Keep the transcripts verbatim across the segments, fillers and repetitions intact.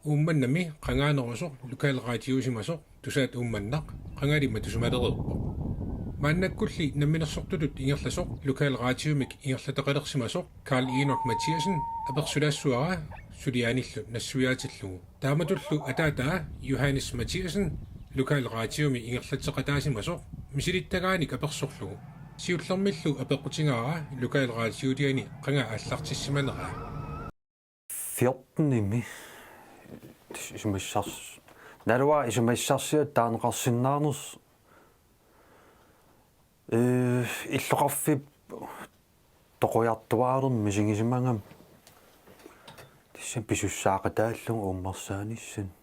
Uummannami qangaanerusoq lokalradiosimasoq Tusaat Uummannaq qangali matussimalereerpoq. Maannakkulli namminersortutut ingerlasoq lokalradiomik ingerlataqalersimasoq Karl Enok Mathiassen apersulaassavara suliaanillu nassuiaatillugu. Taamatullu ataataa Johannes Mathiassen lokalradiomi ingerlatseqataasimasoq misilittagaanik apersorlugu. Siullermillu apeqqutigaara lokalradioliani qanga aallartissimaneraa. Fjortenimi isumassars-, naluara isumassarsiat taaneqarsinnaanersoq, ee, illoqarfik toqujartuaalermat misigisimagama tassa pisussaaqataallugu uummarsaanissannut.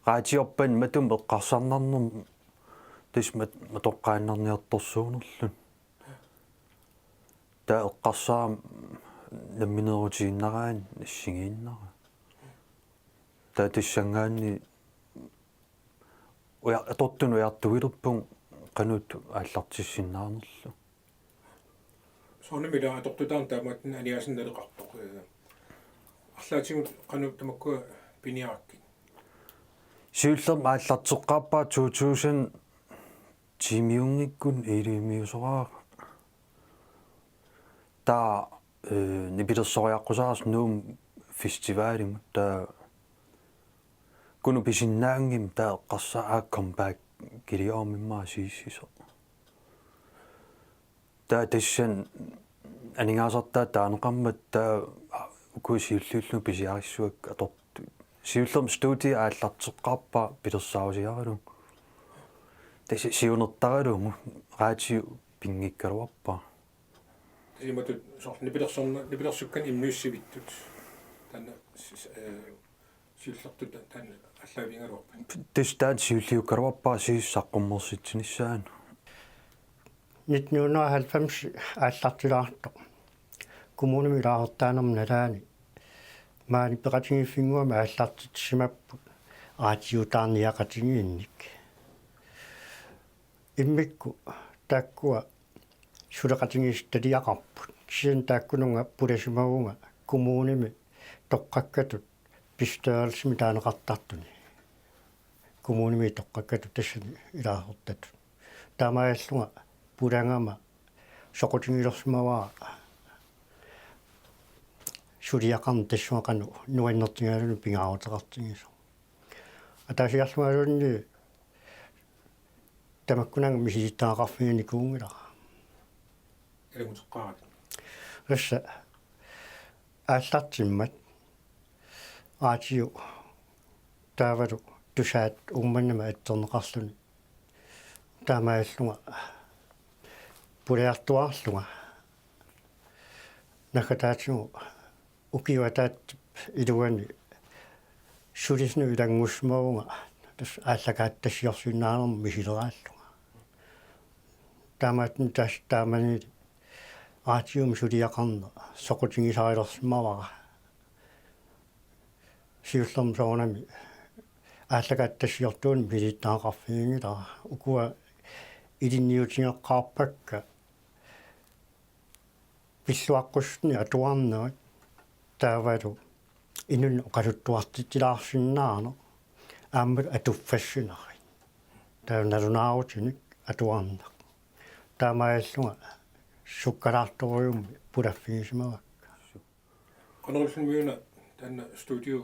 Radiorpani matuma eqqarsarnarnermut tassa mat-, matoqqaannarniartorsuunerluni. Taava eqqarsarama nammineerutigiinnaraanni assigiinnarami. Taava tassanngaanniit uja-, atortunut ujartuilerpunga qanoq aallartissinnaanerlugu. Soorunami ila atortutaarneq taamaattumik aningaasannaleqarpoq. Ee, arlaatigut qanoq tamakkua piniarakkit? Siullermik aallarteqqaarpara to tusind ti-miunngikkuni, elleve-miusoraara. Taava, ee, nipilersoriaqqusaartoq Nuummi festivalimut, taava Kunuk pisinnaanngimmat taava eqqarsarama comeback-iliorama immaqa Siisisoq. Taava tassani aningaasartaat taaneqarmata taava uku siulliullugit pisiarissavakka atortut. Siullermik studiap aallarteqqaarpara pilersaarusiaralugu. Tassa siunertaralugu radio pinngikkaluarpara. Tassa imatut soorlu nipilersorna-, nipilersukkanik immiussivittut. Taanna s-, s-, ee, siullertut ta-, taanna aallaavigaluarpat? Tassa taanna siulliukkaluarpara Siisi saqqummersitsinissaanut. Nitten hundrede og halvfems aallartilaartoq. Kommunimi ilaasortaanerma nalaani maani peqatigiiffinnguami aallartitsimapput radiotaarniaqatigiinnik. Immikkut taakkua suleqatigiissitaliaqarput. Kisianni taakkununnga pulasimavunga kommunimi toqqakkatut bestyrelsimi taaneqartartuni. Kommunimi toqqakkatut tassani ilaasortatut. Taamaallunga pulagama soqutigilersimavara suliaqarneq tassunga qanoq nuannertigalugu pingaaruteqartigisoq. Ataasiarlungaluunniit tamakkunannga misilittagaqarfiginikuunngilara. Ilannguteqqaarami. Tassa aallartimmat radio taavalu Tusaat Uummannami atserneqarluni. Taamaallunga pulaartuaarlunga naggataatigut ukiup ataatsip iluani sulisunut ilanngussimavunga tassa aallakaatitassiorsinnaanermut misileraallunga. Taamaattumik tassa taamani radiomi suliaqarneq soqutigisarilersimavara. Siullermik soorunami aallakaatitassiortuunik misilittagaqarfiginngilara. Ukua ilinniutigeqqaarpakka pilluaqqussunik atuarnerit taavalu inunnut oqaluttuartitsilaarsinnaaneq aammalu atuffassinerit. Taava nalunaarutinik atuarneq. Taamaallunga sukkalaartorujummik pulaffigisimavakka. Qanorluunniit una taanna studio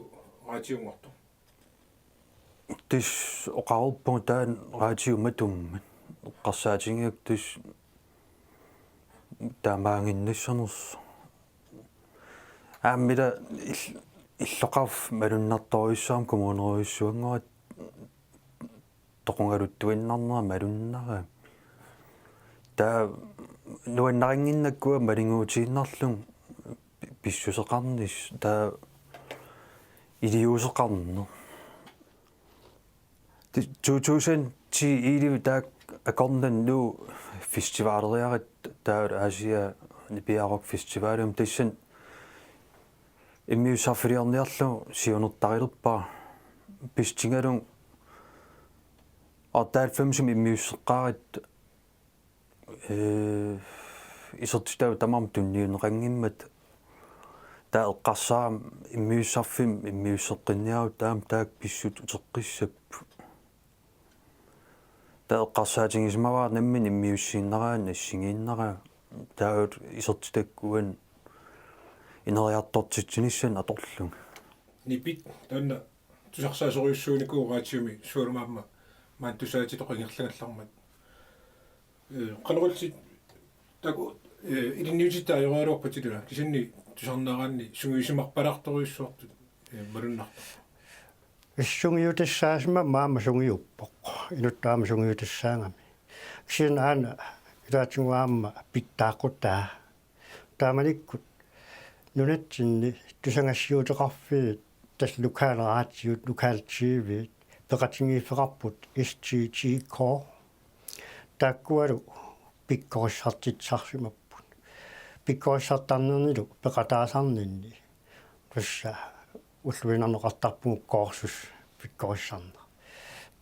radionngortoq? Tassa oqaruppunga taanna radio matummat eqqarsaatigigakku tassa taamaaginnassanersoq. Aamma ila ill-, illoqarfik malunnartorujussuarmik kommunerujussuanngoratta toqungaluttuinnarnera malunnarami. Taava nuannarinnginnakku maliguutiinnarlugu pi-, pissuseqarnissaq taava iliuuseqarneq. Ti-, to tusind ti-iliup taakku akornanni Nuup festivaleriaratta taava Aasiaat Nipiaraq Festivalimi tassani immiussarfiliorniarlugu siunertarilerpara. Pissutigalugu otteoghalvfemsimi immiusseqqaaratta, ee, isertitavut tamarmik tunniunneqanngimmata Taava eqqarsarama immiussarfimmi immiusseqqinniarutta aamma taakku pissutsit uteqqissapput. Taava eqqarsaatigisimavara nammineq immiussiinnaraanni assigiinnarani taava isertitakkat uani ineriartortitsinissaannik atorlugit. Nipit taanna tusarsaasorujussuunikuuvoq raatiumi sualummik aamma maani tusaatitut ingerlagallarmat. Ee, qanoq ilillutit taakku, ee, ilinniutitit ajoraluarpatit ilaa, kisianni tusarnaaraanni sungiusimarpallaartorujussuartut, ee, malunnarpoq. Sungiutissaasima aamma sungiuppoq. Inuttut aamma sungiutissaagami. Kisianni aana ilaatigut aamma pitsaaqutaa. Taamanikkut nunatsinni tusagassiuuteqarfiit tassa lokalraatiot, lokal-T V, peqatigiiffeqarput S T T K. Taakkualu pikkorissartitsisarsimapput. Pikkorissartarnernilu peqataasarninni. Tassa ulluinnarni oqartarpugut kursus pikkorissarneq.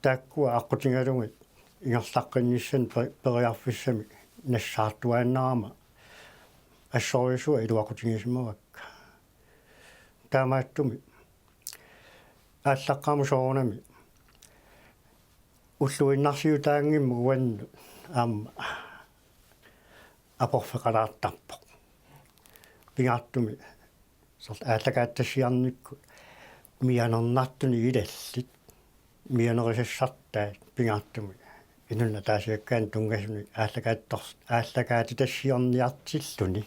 Taakkua aqqutigalugit ingerlaqqinnissannut pe-, periarfissamik nassaartuaannarama assorujussuaq iluaqutigisimavakka. Taamaattumik aallaqqaammut soorunami ulluinnarsiutaanngimmat uannut aamma aporfeqalaartarpoq. Pingaartumik soorlu aallakaattassiornikkut mianernartunik ilallit, mianerisassartaat pingaartumik inunnut ataasiakkaanut tunngasunik aallakaattor-, aallakaatitassiorniartilluni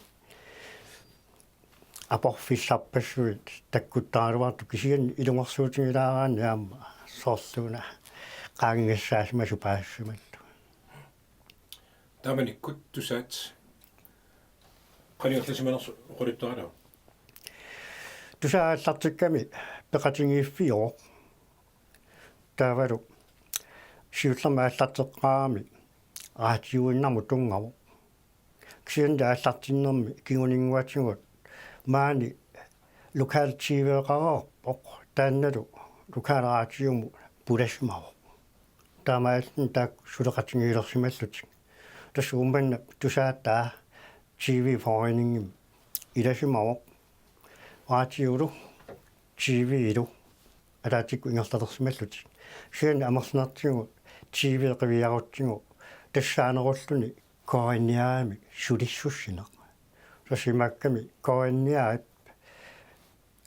aporfissarpassuit takkuttaraluartut, kisianni ilungersuutigilaaraanni aamma soorluuna qaangigassaasimasut paasisimallugu. Taamanikkut tusaat qanoq ingerlasimanersoq oqaluttuaralaarit? Tusaat aallartikkami peqatigiiffiuvoq. Taavalu siullermik aallarteqqaarami raatiuinnarmut tunngavoq. Kisianni aallartinnermi kinguninnguatigut maani lokal-T V-eqareerpoq, taannalu lokalraatiumut pulasimavoq. Taamaalilluni taakku suleqatigiilersimallutik. Tassa Uummannap tusaataa T V-foreningimi ilasimavoq. Raatiulu T V-lu ataatsikkut ingerlalersimallutik. Kisianni amerlanertigut T V qiviarutsigu tassaanerulluni K N R-imik sulissussineq. Tassa imaakkami K N R-ip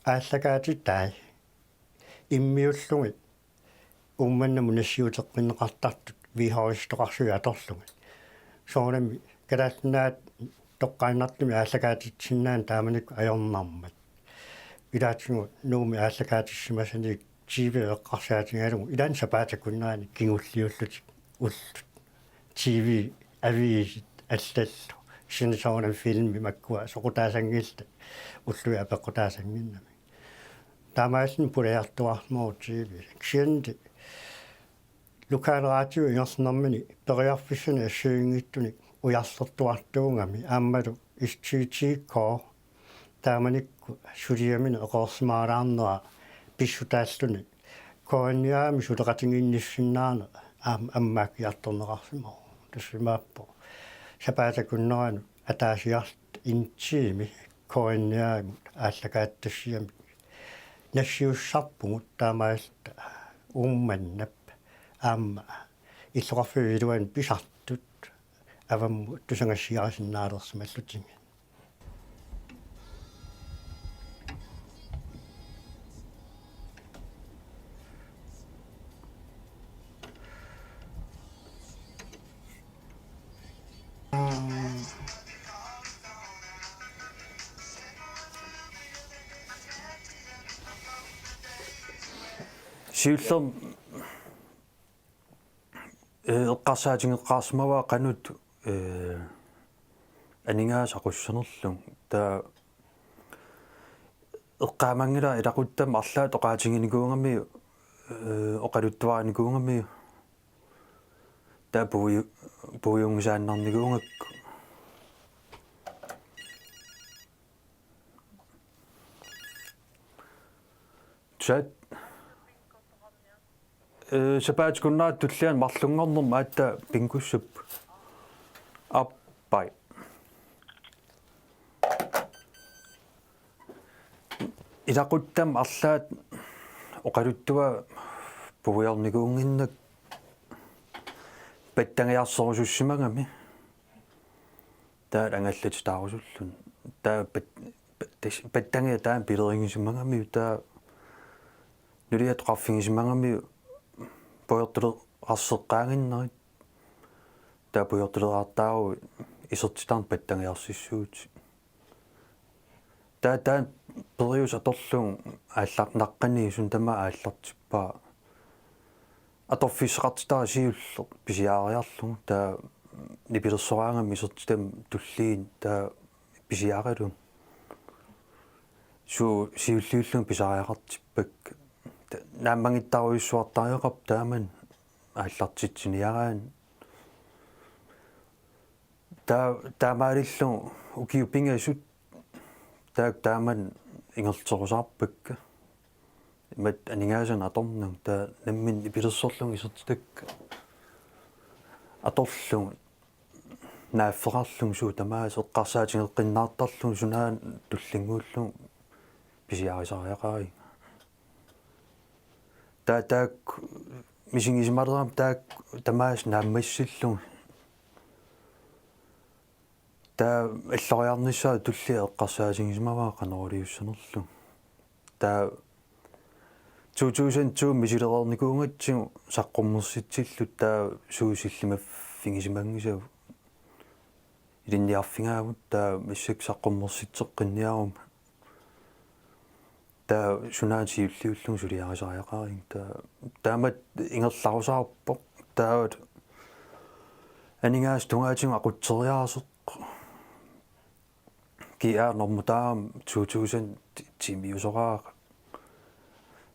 aallakaatitai immiullugit Uummannamut nassiuteqqinneqartartut V H S-toqarsuit atorlugit. Soorunami Kalaallit Nunaat toqqaannartumik aallakaatitsisinnaanani taamanikkut ajornarmat. Ilaatigut Nuummi aallakaatissimasani T V eqqarsaatigalugu ilaanni sapaatip akunnerani kingulliullutik ullut T V, aviisit allallu. Kisianni soorunami filmi makkua soqutaasanngillat, ulluit apeqqutaasannginnamik. Taamaalilluni pulajartuarsimavoq T V. Kisianni lokalraatio ingerlanermini periarfissanik assigiinngitsunik ujarlertuartuugami aammalu S T T K taamanikkut suliamineq eqeersimalaarnera pissutaalluni K N R-imi suleqatigiinnissinnaaneq aamma ammaakkiartorneqarsimavoq. Tassa imaappoq sapaatip akunneranut ataasiarluta en time K N R-imut aallakaattassiamik nassiussarpugut, taamaalilluta Uummannap aamma illoqarfiup iluani pisartut avammut tusagassiarisinnaalersimallutigit. Siullermik, ee, eqqarsaatigeqqaarsimavara qanoq, ee, aningaasat aqussanerlugit. Taava eqqaamanngilara ilaquttamik arlaat oqaatiginikuugamiuk, ee, oqaluttuarinikuugamiuk. Taava puiu-, puiunngisaannarnikuugakku. Tusaat, ee, sapaatip akunnera tulliani marlunngornermi aatsaat pinngussapput. Aap, baj. Ilaquttama arlaat oqaluttuat puigornikuunnginnakku pattagiarserusussimagami. Taava angallatitaarusulluni. Taava pat-, pat-, pattagiaq taanna pilerigisimagami, taava nuliat oqarfigisimagami puigortuleqarseqqaannginnerit. Taava puigortuleqartaaruit isertitannik pattagiarsissuutit. Taava taanna periuseq atorlugu aallar-, naqqaniisun tamaat aallartippara. Atorfissaqartitara siulleq pisiariarlugu, taava nipilersoraangami isertitami tulliani taava pisiaralugu. Suut siulliullugit pisariaqartippakka. Ta-, naammagittaarujussuartariaqarpoq taamani aallartitsiniaraanni. Taa-, taamaalillugu ukiut pingasut taakku taamani ingerlaterusaarpakka. Imatut aningaasanik atornagu, taava nammineq nipilersorlugit isertitakka atorlugu naaffeqarlugu suut tamaasa eqqarsaatigeqqinnaartarlugu sunaana tullinnguullugu pisiarisariaqariga. Taava taakku misigisimalerama taakku tamaasa naammassillugu. Taava alloriarnissaa tullia eqqarsaatigisimavara qanoq iliussanerlugu. Taava to tusind to misilereernikuugatsigu saqqummersitsilluta taava suut sillimaffigisimanngisagut. Ilinniarfigaagut taava massakkut saqqummersitseqqinniaruma. Taava sunaana siulliullugit suliarisariaqariga. Taava taamatut ingerlarusaarpoq. Taava aningaasat tungaatigut aqutseriaaseq. G R normu taama to tusind timiusoraara.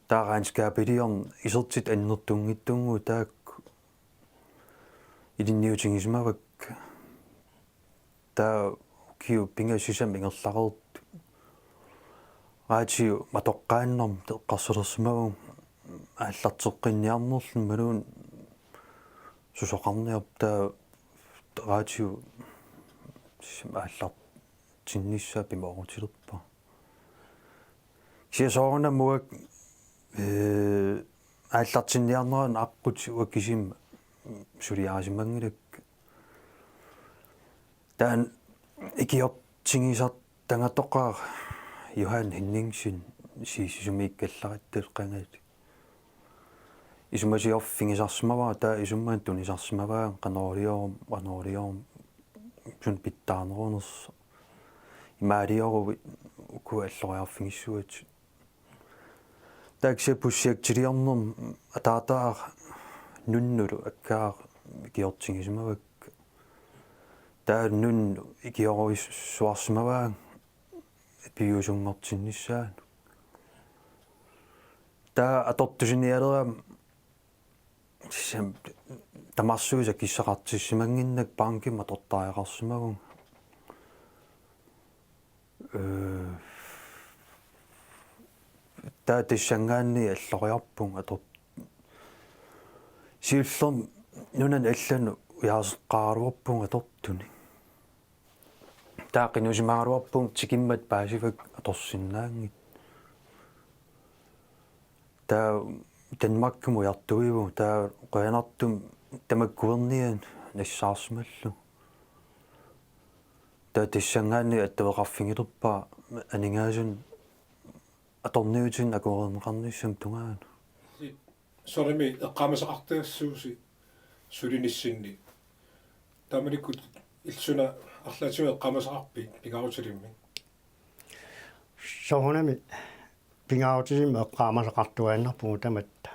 Taava regnskabeliorneq isertitat annertunngitsunnguit taakku ilinniutigisimavakka. Taava ukiut pingasut sisamat ingerlareersut. Raatiu matoqqaannarmat eqqarsalersimavugut aallarteqqinniarnerluni imaluunniit susoqarniarpoq, taava raatiu sisamanik aallartinnissaa pimoorutilerpara. Kisianni soorunami uanga, ee, aallartinniarneranut aqqut uanga kisima suliarisimanngilakka. Taanna ikiortigisartagatoqaara Johan Henningsen Siisisumiikkallaratta qangali. Isumasiorfigisarsimavara, taava isumanni tunisarsimavaanga qanoq ilioruma, qanoq ilioruma suna pitsaanerunersoq. Imaalioruit uku alloriarfigissuatit. Taava kisianni pussiaktiliornermi ataataara nunnulu akkaara ikiortigisimavakka. Taava nunnu ikiorujussuarsimavaanga piviusunngortinnissaanut. Taava atortusinialerama sisam-, tamarsuisa kissaqartissimannginnakku bankimi atortariaqarsimavunga. Ee, taava tassanngaanniit alloriarpunga ator-, siullermik nunani allanut ujaaseqqaaraluarpunga atortunik. Taava qinusimagaluarpunga tikimmat paasivakka atorsinnaanngitsut. Taava Danmarkimut ujartuivugut, taava qujanartumik tamakkuerniani nassaarsimallugu. Taava tassanngaanniit attaveqarfigilerpara aningaasanik atorniutinik akuerineqarnissamut tungaanut. Soorunami eqqaamasaqartuassuusi sulinissinni. Taamanikkut illit suna arlaatigut eqqaamasaqarpit pingaarutilimmik? Soorunami pingaarutilimmi eqqaamasaqartuaannarpugut tamatta.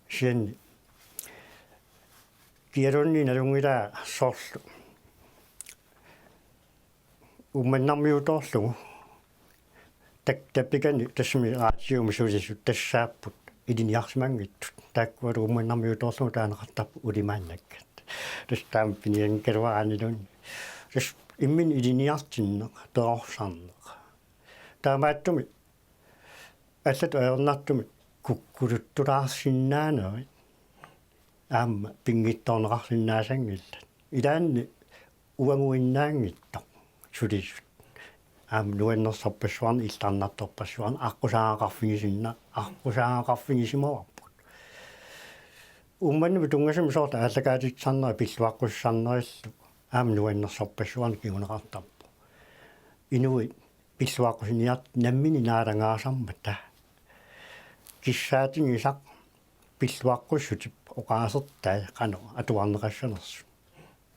Kisianni kialuunniit nalunngilaa soorlu Uummannarmiutoorlugu. Tak-, tappikani tassami raatiumi sulisut tassaapput ilinniarsimanngitsut. Taakkualu Uummannarmiutoorlugu taaneqartarput ulimaannakkat. Tassa taama pinianngikkaluaraanniluunniit. Tassa imminut ilinniartinneq, perorsarneq. Taamaattumik allatut ajornartumik kukkuluttulaarsinnaanerit aamma pinngitsoorneqarsinnaasanngillat. Ilaanni uaguinnaanngitsoq sulisut. aamma nuannersorpassuarnik, illarnartorpassuarnik aqqusaagaqarfigisinna-, aqqusaagaqarfigisimavarput. Uummannami tunngasumik soorlu aallakaatitsisarnerit pilluaqqusisarnerillu aamma nuannersorpassuarnik kinguneqartarpoq. Inuit pilluaqqusiniartut nammineq naalagaasarmata. Kissaatigisaq pilluaqqussutip oqaasertai qanoq atuarneqassanersut.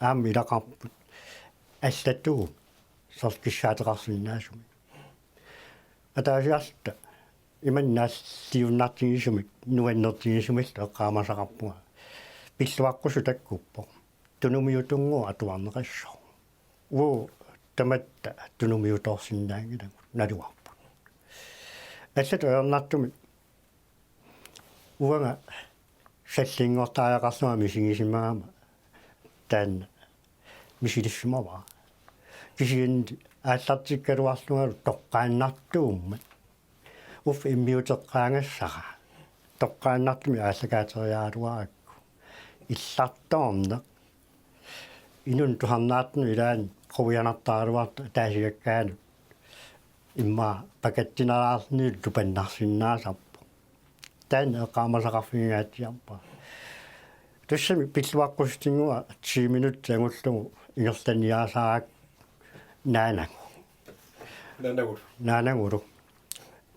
Aamma ilaqarput allatut soorlu kissaateqarsinnaasumik. Ataasiarluta imannak naalliunnartigisumik nuannertigisumillu eqqaamasaqarpunga. Pilluaqqussuseq takkuppoq. Tunumiutunngooq atuarneqassaaq. Uagut tamatta tunumiutoorsinnaanngilagut naluarput. Allatut ajornartumik uanga sallinngortariaqarlunga misigisimagama taanna misilissimavara. Kisianni aallartikkaluarlungalu toqqaannartuummat. Uffa immiuteqqaagassara. Toqqaannartumik aallakaateriaraluarakku. Illartoorneq. Inunnik tusarnaartunut ilaanni quianartaraluartoq ataasigakkaanut. Immaqa pakatsinalaarluni tupannarsinnaasarpoq. Taanna eqqaamasaqarfigingaatsiarpara. Tassami pilluaqqussutinngua ti minutsit angullugu ingerlaniaasaarakku naanagu. Naanagulu. Naanagulu.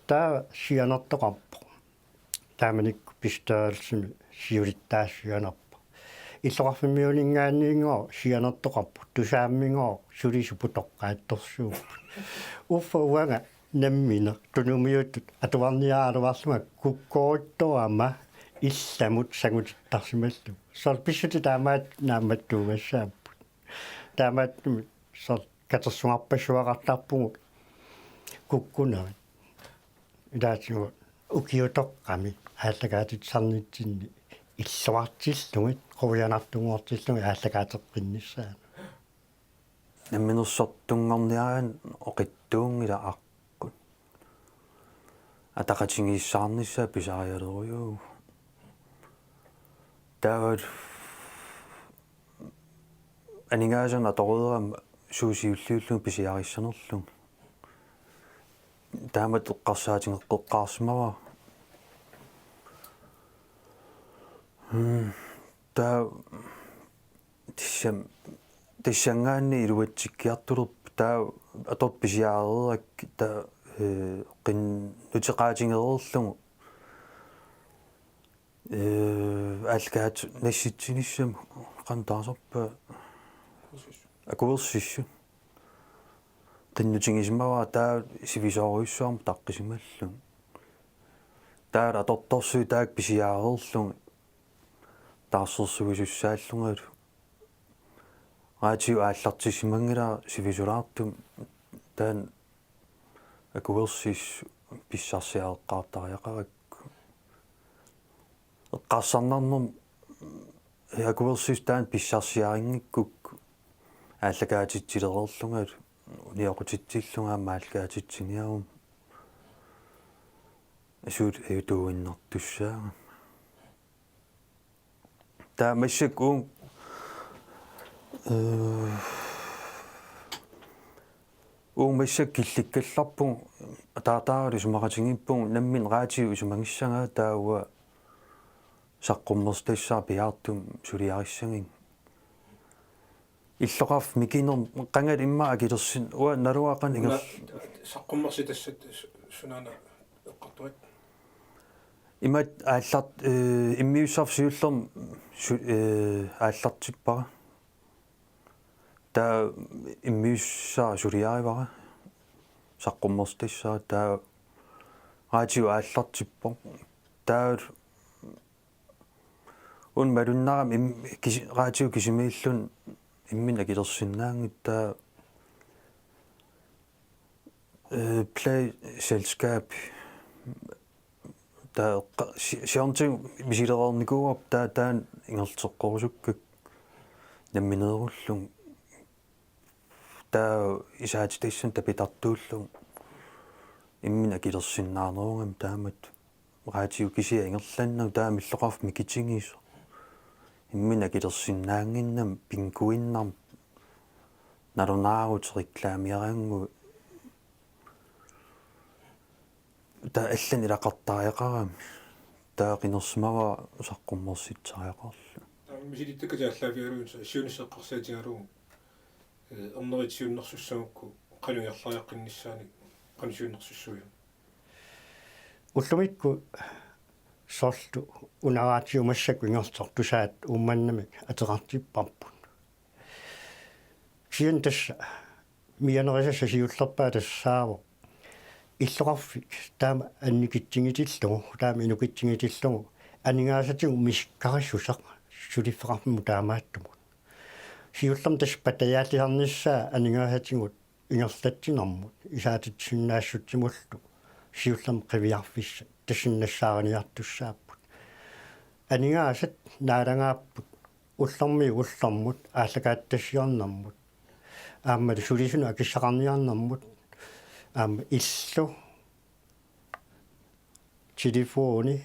Taava sianertoqarpoq. Taamanikkut bestyrelsimi siulittaasup sianerpoq. Illoqarfimmiuninngaanniinngooq sianertoqarpoq, Tusaaminngaanniinngooq sulisut putoqqaattorsuupput. Uffa uanga nammineq tunumiutut atuarniaraluarlunga kukkoruttorama illamut sangutittarsimallugu. Soorlu pissutsit taamaattut naammattuugassaapput. Taamaattumik soorlu katersugarpassuaqartarpugut kukkunerit. Ilaatigut ukiutoqqami aallakaatitsisarnitsinni illuartillugit, quianartunngortillugit aallakaateqqinnissaanut. Namminersortunngorniaraanni oqitsuunngilaq aqqut. Ataqatigiissaarnissaa pisarialerujuuvoq. Taava aningaasanik atoreerama suut siulliullugit pisiarissanerlugit. Taamatut eqqarsaatigeqqeqqaarsimavara. Hmm. Taava tassam-, tassanngaanniit iluatsikkiartulerpoq taava atortut pisiareerakku taava, ee, qin-, nuteqaatigereerlugu. Ee, aallakaatitut nassitsinissamut qanoq taasarpaa? Akuersissut. Qinnuteqarsimavara taava sivisoorujussuarmik taqqisimallugu. Taava atortorsuit taakku pisiareerlugit taarsersuisussaallungalu. Raatiu aallartissimanngilara sivisulaartumik taanna akuersissut pissarsiareqqaartariaqarakku. Eqqarsarnarnermi akuersissut taanna pissarsiarinngikkukku aallakaatitsilereerlungalu unioqqutitsillunga aamma aallakaatitsiniaruma. Suut ajutuuinnartussaagami. Taava massakkut uunga, ee, uunga massakkut killikkallarpunga, ataataarlu isumaqatigiippugut nammineq raatiu isumagissagaa taava saqqummersitassaaq piaartumik suliarissagiga. Illoqarfik mikinermi qangali immaqa akilersin-, uanga naluara qanoq inger- Una saqqummersitassat su-, sunaana eqqartuat? Imaattoq aallart-, ee, immiussisarfik siullermik su-, ee, aallartippara. Taava immiussisaq suliarivara. Saqqummersitassaaq taava raatiu aallartippoq. Taava una malunnarami im-, kisi-, raatiu kisimiilluni imminut akilersinnaanngitsoq taava, ee, pladeselskab taava qa-, si-, siornatigut misilereernikuuarput taava taanna ingerlateqqorusukkakku nammineerullugu. Taava isaatitassani tapitartuullugu imminut akilersinnaanerugami taamatut. Raatiu kisiat ingerlannagu taava illoqarfik mikitigisoq. Imminut akilersinnaannginnami pinkuinnarmi nalunaarutit reklaamiarannguit Taava allanut ilaqartariaqarami. Taava qinersimavara saqqummersitsariaqarluni. Taava misilittakkatit aallaavigalugu siunissaq eqqarsaatigalugu, eh, ernerit siunnersussagukku qanoq ingerlariaqqinnissaannik qanoq siunnersussuiuk? Ullumikkut soorlu una raatiumassakkut ingerlaartusaat Uummannamik ateqartipparput. Kisianni tassa mianerisassaq siullerpaaq tassaavoq illoqarfik taama annikitsigitillugu, taama inukitsigitillugu aningaasatigut misikkarissuseq suliffeqarfimmut taamaattumut. Siullermik tassa patajaallisarnissaa aningaasatigut ingerlatsinermut isaatitsisinnaassutsiminullu siullermik qiviarfissat tassani nassaariniartussaapput. Aningaasat naalagaapput ullormiit ullormut aallakaatitassiornermut aammalu sulisunut akissaqarniarnermut aamma illu telefoni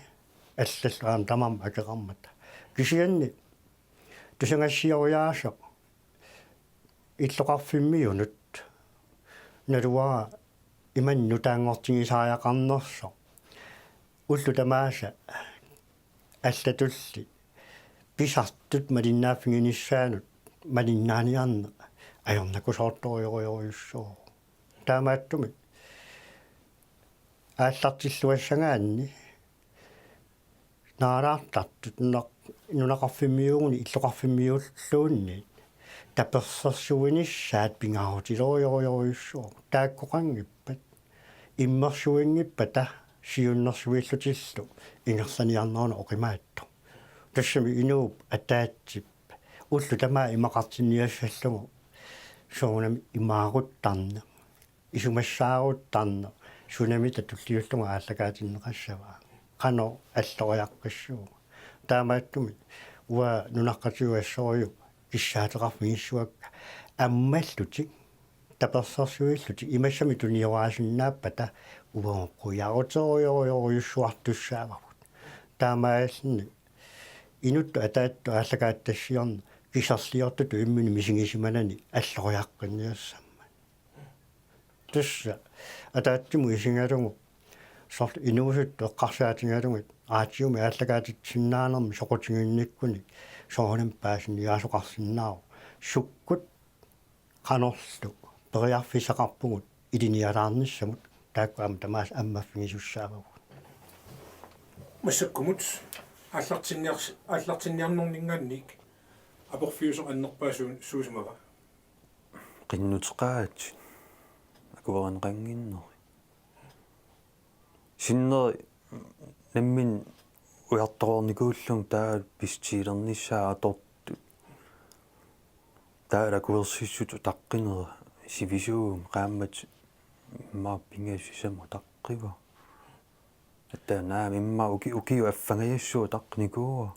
allallu aamma tamarmik akeqarmata. Kisianni tusagassioriaaseq illoqarfimmiunut naluara imannak nutaanngortigisariaqarnersoq ullut tamaasa allatulli pisartut malinnaaffiginissaannut malinnaaniarneq ajornakusoortorujorujussuuvoq. Taamaattumik aallartilluassagaanni naalaartartut nunaq-, nunaqarfimmiuugunik illoqarfimmiulluunniit tapersersuinissaat pingaarutilorujorujorujussuuvoq. Taakkoqanngippat immersuinngippata siunnersuillutillu ingerlaniarneranut oqimaatsoq. Tassami inuup ataatsip ullut tamaat imaqartinniassallugu soorunami imaaruttarneq, isumassaaruttarneq sunamita tulliullugu aallakaatinneqassava, qanoq alloriaqqissuugut. Taamaattumik uanga nunaqqatigut assorujuk kissaateqarfigissuakka ammallutik tapersersuillutik imassamik tunioraasinnaappatit uagut qujaaruterujorujorujussuartussaavagut. Taamaalilluni inuttut ataattut aallakaatitassiorneq kiserliortutut imminut misigisimanani alloriaqqinniassammat. Tassa ataatsimut isigalugu soorlu inuusuttut eqqarsaatigalugit raatiumi aallakaatitsisinnaanermi soqutiginnikkunik soorunami paasiniaasoqarsinnaavoq. Sukkut qanorlu periarfissaqarpugut ilinnialaarnissamut, taakku aamma tamaasa ammaffigisussaavagut. Massakkumut aallartinniars-, aallartinniarnerninngaanniit aporfiusoq annerpaaq suu-, suusimava? Qinnuteqaat akuerineqannginneri. Sinneri nammineq ujartoreernikuullunga taava pisitiilernissaa atortut. Taava akuersissutut utaqqinera sivisuumik qaammatit immaqa pingasut sisamat utaqqivara. Ataa naamik immaqa uki-, ukiut affangajassuaq utaqqinikuuara.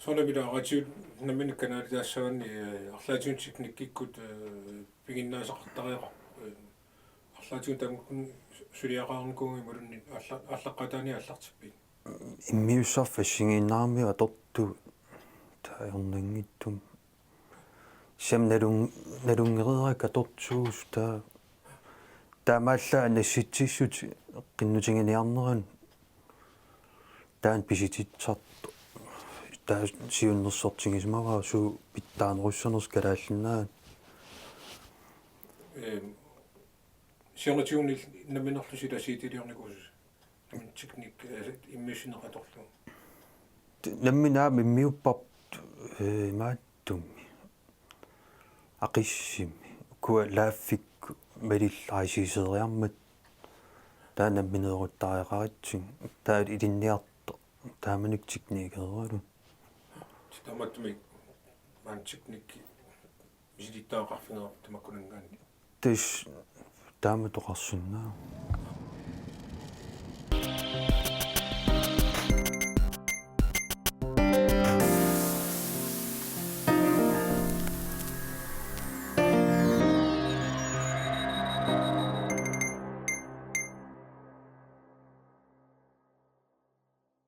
Soorunami ila radiut nammineq kanalitaassagaanni, eh, arlaatigut teknikkikkut, eh, piginnaasaqartariaqarpoq, eh, arlaatigut tamakkuninnga suliaqarnikuugami imaluunniit aalla-, aallaqqaataaniit aallartippit? Immiussarfik assigiinnarmiut atortugut taava ajornanngitsumik. Kisianni nalun-, nalunngereerakku atortuusut taava. Taamaallaat nassitsissutit qinnutiginiarneranut taanna pisititsisartoq. Taava siunnersortigisimavara suut pitsaanerussanersut Kalaallit Nunaanni. Ehm, siornatigut nammineerlusi ila C D-liornikuusutit? Nammineq teknik, eh, immiussineq atorlugu. Nammineq aamma immiupparput, eh, imaattumik. Aqissimik. Ukua laaffikkut malillit aisiiseriarmat. Taava nammineeruttariaqaratsigit. Taava ilinniartoq. Taamanikkut teknikeeraluni. Taamaattumik maani teknik misilittagaqarfigaarput tamakkuninngaanniit. Tassa taamatut oqarsinnaavoq.